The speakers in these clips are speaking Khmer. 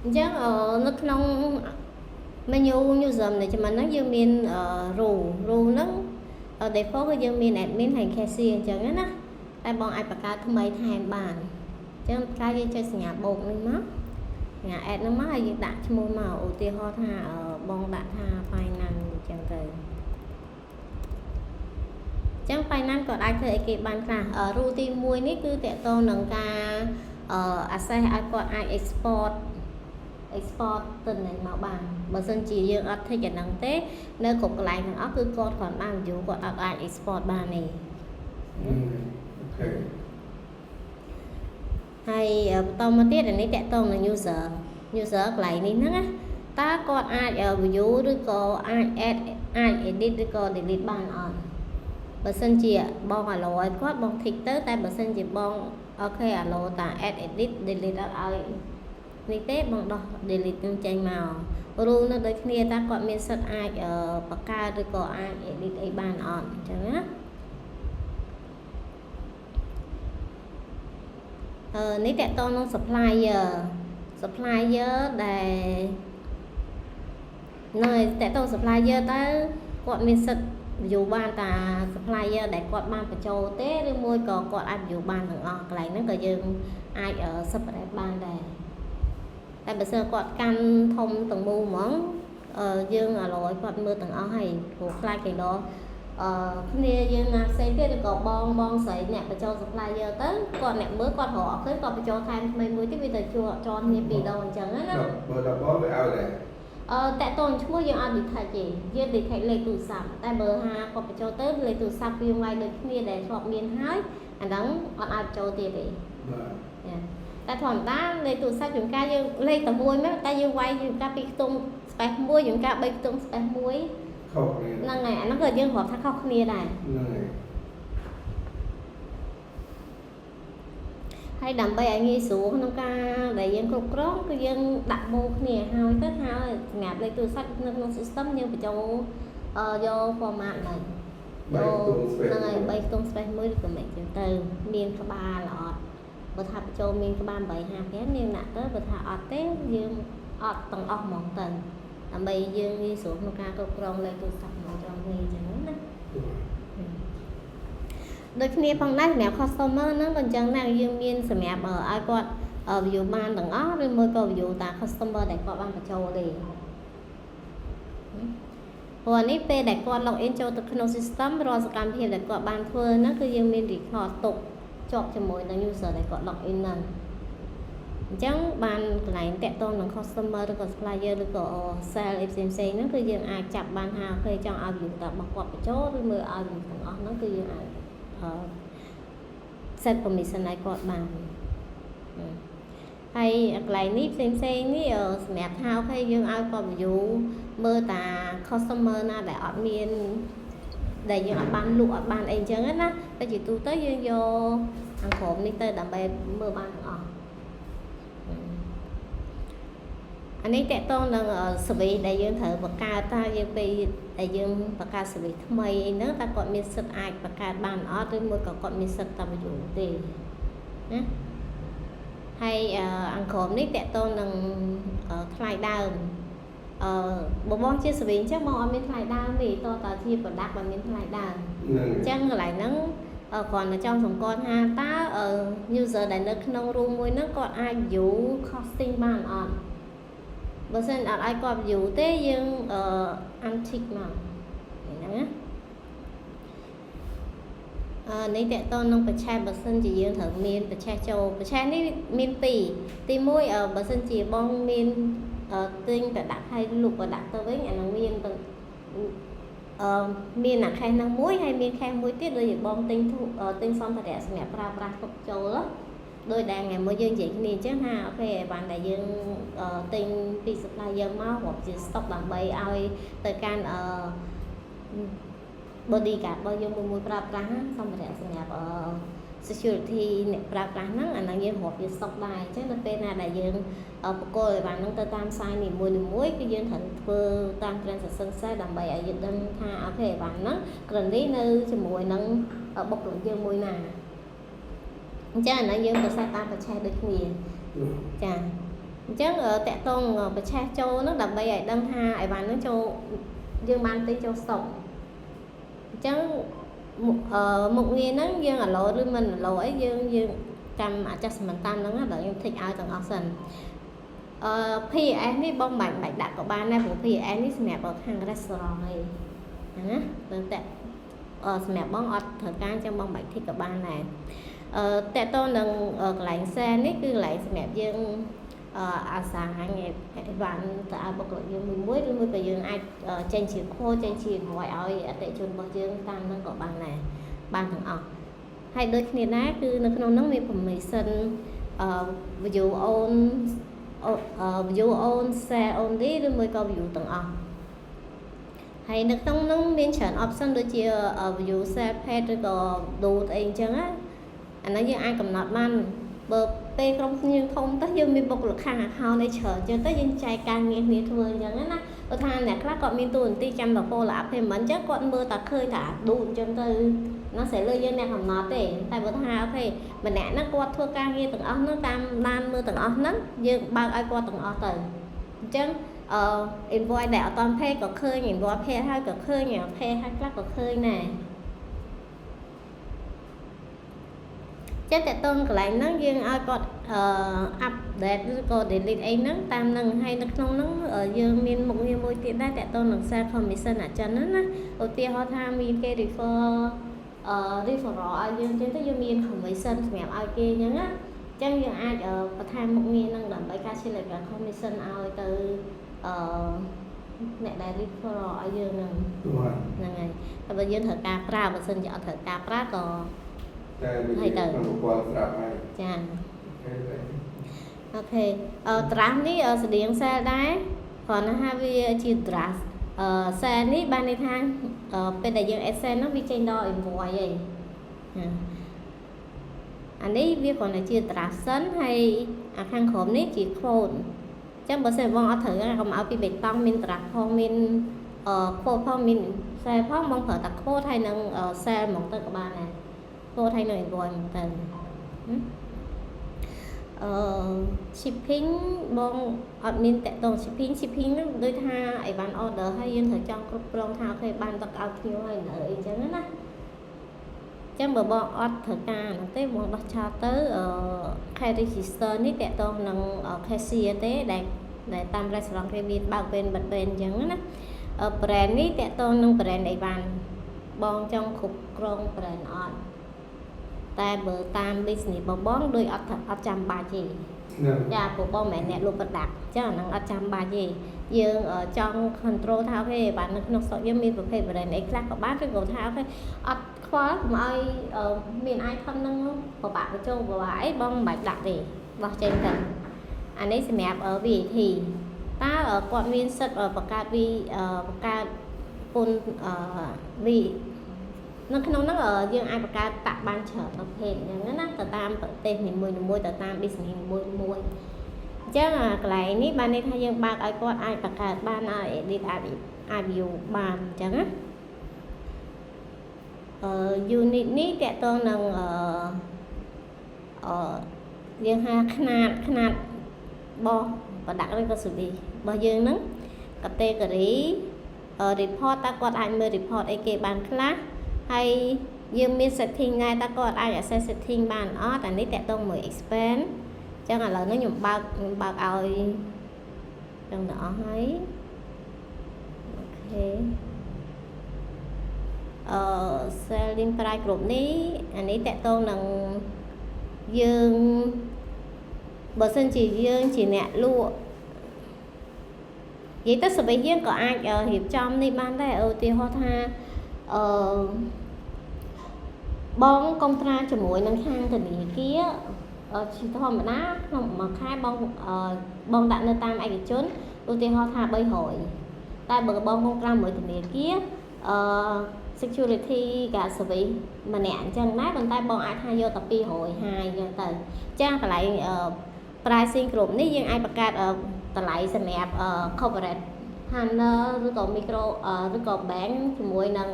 អញ្ចឹងនៅក្នុង menu user management ហ្នឹងយើងមាន role role ហ្នឹង default គឺយើងមាន admin ហើយ cashier អញ្ចឹងណាតែបងអាចបង្កើតថ្មីថែមបានអញ្ចឹងកាលយើងចុចសញ្ញាបូកនេះមកសញ្ញា add ហ្នឹងមកហើយយើងដាក់ឈ្មោះមកឧទាហរណ៍ថាបងដាក់ថា finance អញ្ចឹងទៅចឹង finance ក៏អាចធ្វើអីគេបានខ្លះ rule ទី1នេះគឺទាក់ទងនឹងការ access ឲ្យគាត់អាច export ទិន្នន័យមកបានបើសិនជាយើងអត់ tick អាហ្នឹងទេនៅគ្រប់កន្លែងទាំងអស់គឺគាត់គ្រាន់បាន view គាត់អត់អាច export បានទេ OK ហើយបន្តមកទៀតអានេះទាក់ទងនឹង user user កន្លែងនេះហ្នឹងណាតើគាត់អាច view ឬក៏អាច add អាច edit ឬក៏ delete បានអត់បើសិនជាបង allow ឲ្យគាត់បង tick ទៅតែបើសិនជាបង OK allow តា add edit delete អត់ឲ្យនេះទេបងដោះ delete នឹងចេញមក rule នៅដូចគ្នាតើគាត់មានសិទ្ធអាចបង្កើតឬក៏អាច edit អីបានអត់អញ្ចឹងណាអឺនេះទាក់ទងនឹង supplier supplier ដែលនៅទាក់ទង supplier តើគាត់មានសិទ្ធ view បានតា supplier ដែលគាត់បានបញ្ចូលទេឬមួយក៏គាត់អាច view បានទាំងអស់កន្លែងហ្នឹងក៏យើងអាច separate បានដែរតែបើសិនគាត់កាន់ធំទាំងមូលហ្មងយើង allow ឲ្យគាត់មើលទាំងអស់ហើយព្រោះខ្លាចគេដល់អឺគ្នាយើងណាផ្សេងទៀតឬក៏បងបងស្រីអ្នកបញ្ចូល supplier ទៅគាត់អ្នកមើលគាត់រកអត់ឃើញគាត់បញ្ចូលថែមថ្មីមួយទៀតវាទៅជួចន់គ្នាពីរដងអញ្ចឹងណា បើដល់បងវាឲ្យដែរ អឺទាក់ទងឈ្មោះយើងអត់ detect ទេយើង detect លេខទូរស័ព្ទតែបើថាគាត់បញ្ចូលទៅលេខទូរស័ព្ទវាវាយដូចគ្នាដែលធ្លាប់មានហើយអាហ្នឹងអត់ឲ្យបញ្ចូលទៀតទេ បាទ ចាតែធម្មតាលេខទូរស័ព្ទជួនកាលយើងលេខតែមួយមែនតែយើងវាយជួនកាលពីរខ្ទង់ space មួយជួនកាល3ខ្ទង់ space មួយ ខុសគ្នា ហ្នឹងហើយអាហ្នឹងក៏យើងរាប់ថាខុសគ្នាដែរ ហ្នឹងហើយ ហើយដើម្បីឲ្យងាយស្រួលក្នុងការដែលយើងគ្រប់គ្រងគឺយើងដាក់បូគ្នាហើយទៅហើយសម្រាប់លេខទូរស័ព្ទនៅក្នុង system យើងបញ្ចូលអឺយក format ហ្នឹង បីខ្ទង់ space ហ្នឹងហើយ3ខ្ទង់ space មួយឬក៏មិនចឹងទៅមានក្បាលអត់បើថាបញ្ចូលមានក្បាល855យើងដាក់ទៅបើថាអត់ទេយើងអត់ទាំងអស់ហ្មងទៅដើម្បីយើងងាយស្រួលក្នុងការគ្រប់គ្រងលេខទូរស័ព្ទមកចំគ្នាចឹងណាដូចគ្នាផងដែរសម្រាប់ customer ហ្នឹងក៏អញ្ចឹងដែរយើងមានសម្រាប់ឲ្យគាត់ view បានទាំងអស់ឬមួយក៏ view តា customer ដែលគាត់បានបញ្ចូលទេព្រោះអានេះពេលដែលគាត់ log in ចូលទៅក្នុង system រាល់សកម្មភាពដែលគាត់បានធ្វើហ្នឹងគឺយើងមាន record ទុកជាប់ជាមួយនឹង user ដែលគាត់ log in ហ្នឹងអញ្ចឹងបានកន្លែងទាក់ទងនឹង customer ឬក៏ supplier ឬក៏ sale អីផ្សេងផ្សេងហ្នឹងគឺយើងអាចចាប់បានថាគេចង់ឲ្យ view តែរបស់គាត់បញ្ចូលឬមើលឲ្យ view ទាំងអស់ហ្នឹងគឺយើងអាច set permission ឲ្យគាត់បានហើយកន្លែងនេះផ្សេងផ្សេងនេះសម្រាប់ថា OK យើងឲ្យគាត់ view មើលតា customer ណាដែលអត់មានដែលយើងអត់បានលក់អត់បានអីអញ្ចឹងណាតែជាទូទៅយើងយកខាងក្រោមនេះទៅដើម្បីមើលបានទាំងអស់អានេះទាក់ទងនឹង service ដែលយើងត្រូវបង្កើតថាយើងពេលដែលយើងបង្កើត service ថ្មីអីហ្នឹងតើគាត់មានសិទ្ធអាចបង្កើតបានអត់ឬមួយក៏គាត់មានសិទ្ធតែ view ទេណាហើយអង្គក្រមនេះទាក់ទងនឹងថ្លៃដើមអឺបើបងជា service អញ្ចឹងបងអត់មានថ្លៃដើមទេតើតើជា product បើមានថ្លៃដើម ហ្នឹង អញ្ចឹងកន្លែងហ្នឹងគ្រាន់តែចង់សម្គាល់ថាតើ user ដែលនៅក្នុង room មួយហ្នឹងគាត់អាច view costing បានអត់បើសិនអត់ឲ្យគាត់ view ទេយើងអឺ untick មកហ្នឹងណាអឺនេះទាក់ទងនឹង purchase បើសិនជាយើងត្រូវមាន purchase ចូល purchase នេះមានពីរទី1បើសិនជាបងមានទិញ product ហើយលក់ product ទៅវិញអានឹងមានអឺមានអា case ហ្នឹងមួយហើយមាន case មួយទៀតដូចជាបងទិញទិញសម្ភារៈសម្រាប់ប្រើប្រាស់ទុកចូលដោយដែលថ្ងៃមួយយើងនិយាយគ្នាអញ្ចឹងថា OK បានដែលយើងទិញពី supplier មករាប់ជា stock ដើម្បីឲ្យទៅកាន់អឺ bodyguard របស់យើងមួយមួយប្រើប្រាស់សម្ភារៈសម្រាប់អឺ security អ្នកប្រើប្រាស់ហ្នឹងអាហ្នឹងយើងរាប់ជា stock ដែរអញ្ចឹងនៅពេលណាដែលយើងបកគលឲ្យបានហ្នឹងទៅតាម size នីមួយៗគឺយើងត្រូវធ្វើតាម transaction set ដើម្បីឲ្យយើងដឹងថា OK បានហ្នឹងក្រនេះនៅជាមួយនឹងបុគ្គលិកយើងមួយណាអញ្ចឹងអាហ្នឹងយើងប្រសេសតាមប្រឆេះដូចគ្នាចា អញ្ចឹងតាក់ទងប្រឆេះចូលហ្នឹងដើម្បីឲ្យដឹងថាអីវ៉ាន់ហ្នឹងចូលយើងបានទិញចូលស្តុកអញ្ចឹងមុខងារហ្នឹងយើង allow ឬមិន allow អីយើងយើងចាំ adjustment តាមហ្នឹងណាដល់ខ្ញុំ tick ឲ្យទាំងអស់សិនអឺ POS នេះបងមិនបាច់ដាក់ក៏បានដែរព្រោះ POS នេះសម្រាប់ខាង restaurant ឯងហ្នឹងណាបើតែសម្រាប់បងអត់ត្រូវការអញ្ចឹងបងបាច់ tick ក៏បានដែរអឺតកតនឹងកន្លែង sale នេះគឺកន្លែងសម្រាប់យើងអឺអាសាញអីវ៉ាន់ទៅឲ្យបុគ្គលិកយើងមួយមួយឬមួយក៏យើងអាចចេញជា quote ចេញជា invoice ឲ្យអតិថិជនរបស់យើងតាមហ្នឹងក៏បានដែរបានទាំងអស់ហើយដូចគ្នាដែរគឺនៅក្នុងហ្នឹងមាន permission អឺ view own view own sale only ឬមួយក៏ view ទាំងអស់ហើយនៅក្នុងនោះមានច្រើន option ដូចជា view sale page ឬក៏ do អីអញ្ចឹងណាអាហ្នឹងយើងអាចកំណត់បានបើពេលក្រុមយើងធំទៅយើងមានបុគ្គលិកខាង account អីច្រើនអញ្ចឹងទៅយើងចែកការងារគ្នាធ្វើអញ្ចឹងណាបើថាអ្នកខ្លះគាត់មានតួនាទីចាំទៅ follow up payment អញ្ចឹងគាត់មើលតែឃើញតែឌូអញ្ចឹងទៅណាស្រីលើយើងអ្នកកំណត់ទេតែបើថាOK ម្នាក់ហ្នឹងគាត់ធ្វើការងារទាំងអស់ហ្នឹងតាមដានមើលទាំងអស់ហ្នឹងយើងបើកឲ្យគាត់ទាំងអស់ទៅអញ្ចឹងអឺ invoice ដែលអត់ទាន់ pay ក៏ឃើញ invoice pay ហើយក៏ឃើញ pay ហើយខ្លះក៏ឃើញដែរចឹងតើតើកន្លែងហ្នឹងយើងឲ្យគាត់អឺ update ឬក៏ delete អីហ្នឹងតាមហ្នឹងហើយនៅក្នុងហ្នឹងយើងមានមុខងារមួយទៀតដែរតើតើនឹង sale commission អាចិនហ្នឹងណាឧទាហរណ៍ថាមានគេ refer អឺ referral ឲ្យយើងចឹងទៅយើងមាន commission សម្រាប់ឲ្យគេចឹងណាចឹងយើងអាចបន្ថែមមុខងារហ្នឹងដើម្បី calculate commission ឲ្យទៅអឺអ្នកដែល referral ឲ្យយើងហ្នឹងហ្នឹងហើយតែបើយើងត្រូវការប្រើបើសិនជាអត់ត្រូវការប្រើក៏ តែវាក្នុងប្រព័ន្ធស្រាប់ហើយ ចា OK អឺ draft នេះស្តៀង sale ដែរគ្រាន់តែថាវាជា draft អឺ sale នេះបានន័យថាពេលដែលយើង add sale ហ្នឹងវាចេញដល់ invoice ឯងអានេះវាគ្រាន់តែជា draft សិនហើយអាខាងក្រោមនេះជា quote អញ្ចឹងបើសិនបងអត់ត្រូវកុំឲ្យពីបេតុងមាន draft ផងមានអឺ quote ផងមាន sale ផងបងប្រើតែ quote ហើយនឹង sale ហ្មងទៅក៏បានដែរ quote ហើយនឹង invoice ហ្មងទៅអឺ shipping បងអត់មានតាក់ទង shipping shipping ហ្នឹងដូចថាអីវ៉ាន់ order ហើយយើងត្រូវចង់គ្រប់គ្រងថាOK បានទឹកឲ្យភ្ញៀវហើយនៅអីចឹងណាចឹងបើបងអត់ត្រូវការហ្នឹងទេបងដោះចោលទៅអឺ cash register នេះតាក់ទងនឹង cashier ទេដែលដែលតាម restaurant គេមានបើកវេនបិទវេនអញ្ចឹងណា brand នេះតាក់ទងនឹង brand អីវ៉ាន់បងចង់គ្រប់គ្រង brand អត់តែបើតាម business របស់បងដូចអត់អត់ចាំបាច់ទេចាព្រោះបងមិនមែនអ្នកលក់ product ចឹងអាហ្នឹងអត់ចាំបាច់ទេយើងចង់ control ថាOK បាទនៅក្នុងស្រុកយើងមានប្រភេទ brand អីខ្លះក៏បានឬក៏ថាOK អត់ខ្វល់កុំឲ្យមាន item ហ្នឹងពិបាកបញ្ចូលពិបាកអីបងមិនបាច់ដាក់ទេបោះចេញទៅអានេះសម្រាប់ VAT តើគាត់មានសិទ្ធិបង្កើតវីបង្កើតពន្ធវីនៅក្នុងហ្នឹងយើងអាចបង្កើត tax បានច្រើនប្រភេទអញ្ចឹងណាទៅតាមប្រទេសនីមួយៗទៅតាម business នីមួយៗអញ្ចឹងកន្លែងនេះបានន័យថាយើងបើកឲ្យគាត់អាចបង្កើតបានឲ្យ edit អាចអាច view បានអញ្ចឹងណាអឺ unit នេះតកតងនឹងអឺអឺយើងហៅខ្នាតខ្នាតរបស់ product ឬក៏ service របស់យើងហ្នឹង category report តើគាត់អាចមើល report អីគេបានខ្លះហើយយើងមាន setting ដែរតើគាត់អាច access setting បានអត់អានេះតកតងមួយ expense អញ្ចឹងឥឡូវនេះខ្ញុំបើកឲ្យចឹងទាំងអស់ហើយ OK អឺ selling price គ្រប់នេះអានេះតកតងនឹងយើងបើសិនជាយើងជាអ្នកលក់និយាយទៅ service យើងក៏អាចរៀបចំនេះបានដែរឧទាហរណ៍ថាអឺបងកុំត្រាជាមួយនឹងខាងធនាគារជាធម្មតាក្នុងមួយខែបងបងដាក់នៅតាមឯកជនឧទាហរណ៍ថា300តែបើបងកុំត្រាមួយធនាគារអឺ security កា service ម្នាក់អញ្ចឹងដែរប៉ុន្តែបងអាចថាយកតែ250អញ្ចឹងទៅចាកន្លែង pricing គ្រប់នេះយើងអាចបង្កើតតម្លៃសម្រាប់ corporate partner ឬក៏ micro ឬក៏ bank ជាមួយនឹង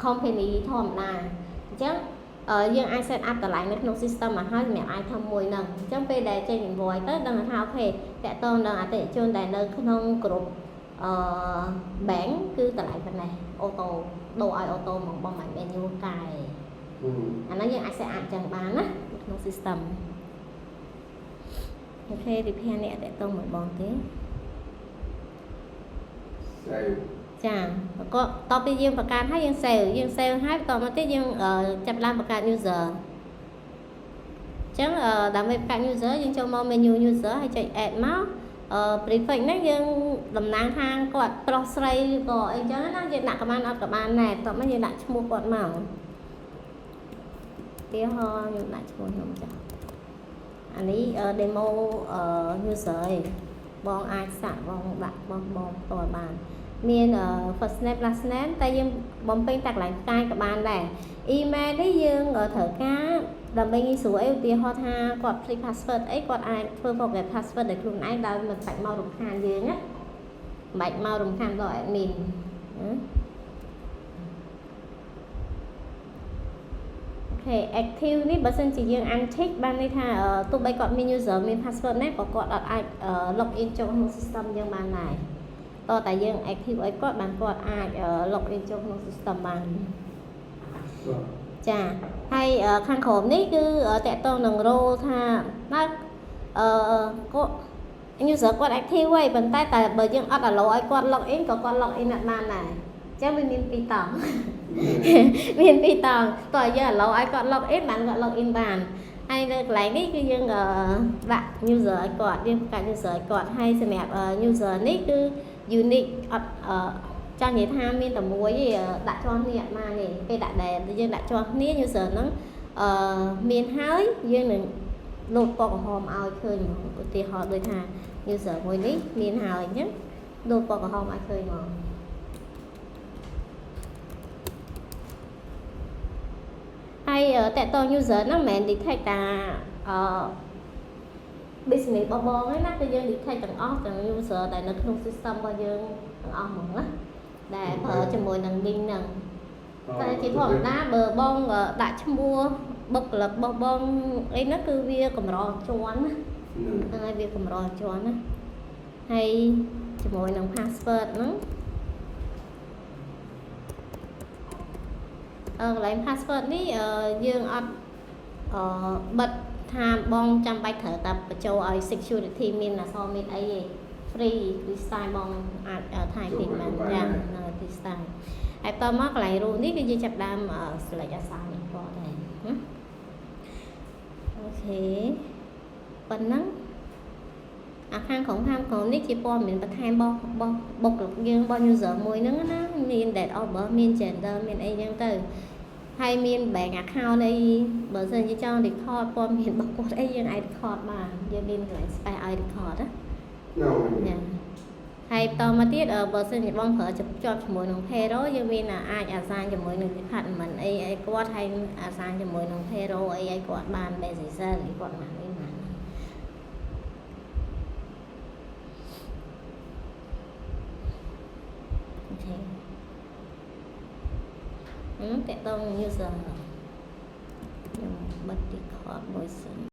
company ធម្មតាអញ្ចឹង យើងអាច set up តម្លៃនៅក្នុង system មកហើយសម្រាប់ item មួយហ្នឹងអញ្ចឹងពេលដែលចេញ invoice ទៅដឹងថា OK តាក់ទងនឹងអតិថិជនដែលនៅក្នុងក្រុមbank គឺតម្លៃប៉ុណ្ណេះ auto ដូរឲ្យ auto ហ្មងបងមិន manual កែអាហ្នឹងយើងអាច set up ចឹងបានណានៅក្នុង system។ OK repair នេះអត់តាក់ទងមួយបងទេ។ Save។ ចាក៏តទៅពីយើងបង្កើតហើយយើង save យើង save ហើយបន្តមកទៀតយើងចាប់ឡើងបង្កើត user អញ្ចឹងដើម្បីបង្កើត user យើងចូលមក menu user ហើយចុច add មកprefix ហ្នឹងយើងតំណាងខាងគាត់ប្រុសស្រីឬក៏អីចឹងណាយើងដាក់ក៏បានអត់ក៏បានដែរបន្ទាប់មកយើងដាក់ឈ្មោះគាត់មកឧទាហរណ៍ខ្ញុំដាក់ឈ្មោះខ្ញុំចាស់អានេះ demo user ឯងបងអាចសាក់បងដាក់បងបងផ្ទាល់បានមាន first name last name តែយើងបំពេញតែកន្លែងផ្កាយក៏បានដែរ email នេះយើងត្រូវការដើម្បីងាយស្រួលអីឧទាហរណ៍ថាគាត់ភ្លេច password អីគាត់អាចធ្វើ forget password ដោយខ្លួនឯងដោយមិនបាច់មករំខានយើងណាមិនបាច់មករំខានដល់ admin ណា OK active នេះបើសិនជាយើង untick បានន័យថាទោះបីគាត់មាន user មាន password ណាក៏គាត់អត់អាច log in ចូលក្នុង system យើងបានដែរតោះតែយើង active ឲ្យគាត់បានគាត់អាច log in ចូលក្នុង system បានចាហើយខាងក្រោមនេះគឺតាក់ទងនឹង role ថាបើគាត់ user គាត់ active ហើយប៉ុន្តែតែបើយើងអត់ allow ឲ្យគាត់ log in ក៏គាត់ log in អត់បានដែរអញ្ចឹងវាមានពីរតង់មានពីរតង់តោះយើង allow ឲ្យគាត់ log in បានគាត់ log in បានហើយនៅកន្លែងនេះគឺយើងដាក់ user ឲ្យគាត់យើងបង្កើត user ឲ្យគាត់ហើយសម្រាប់ user នេះគឺ unique អត់ចង់និយាយថាមានតែមួយទេដាក់ជាប់គ្នាអត់បានទេពេលដាក់ដែលយើងដាក់ជាប់គ្នា user ហ្នឹងមានហើយយើងនឹងលោតពណ៌ក្រហមឲ្យឃើញហ្មងឧទាហរណ៍ដូចថា user មួយនេះមានហើយអញ្ចឹងលោតពណ៌ក្រហមឲ្យឃើញហ្មងហើយតកត user ហ្នឹងមិនមែន detect តាbusiness របស់បងឯណាគឺយើង detect ទាំងអស់ទាំង user ដែលនៅក្នុង system របស់យើងទាំងអស់ហ្មងណាដែលប្រើជាមួយនឹង link ហ្នឹងតែជាធម្មតាបើបងដាក់ឈ្មោះបុគ្គលិករបស់បងអីហ្នឹងគឺវាកម្រជាន់ណាហ្នឹងហើយវាកម្រជាន់ណាហើយជាមួយនឹង password ហ្នឹងកន្លែង password នេះយើងអត់បិទថាបងចាំបាច់ត្រូវតែបញ្ចូលឲ្យ security មានអក្សរមានអីទេ free freestyle បងអាច typing បានយ៉ាងហ្នឹង freestyle ហើយតមកកន្លែង role នេះគឺយើងចាប់ដើម select assign គាត់ដែរណា OK ប៉ុណ្ណឹងអាខាងក្រោមខាងក្រោមនេះជាព័ត៌មានបន្ថែមរបស់របស់បុគ្គលិកយើងរបស់ user មួយហ្នឹងណាមាន date of birth មាន gender មានអីចឹងទៅហើយមាន bank account អីបើសិនជាចង់ record ព័ត៌មានរបស់គាត់អីយើងអាច record បានយើងមានកន្លែង space ឲ្យ record ណាចាហើយបន្តមកទៀតបើសិនជាបងប្រើជាប់ជាមួយនឹង payroll យើងមានអាច assign ជាមួយនឹង department អីអីគាត់ហើយ assign ជាមួយនឹង payroll អីឲ្យគាត់បាន basic salary គាត់បានអីបាន OK តាក់ទង user ខ្ញុំបិទ record មួយសិន។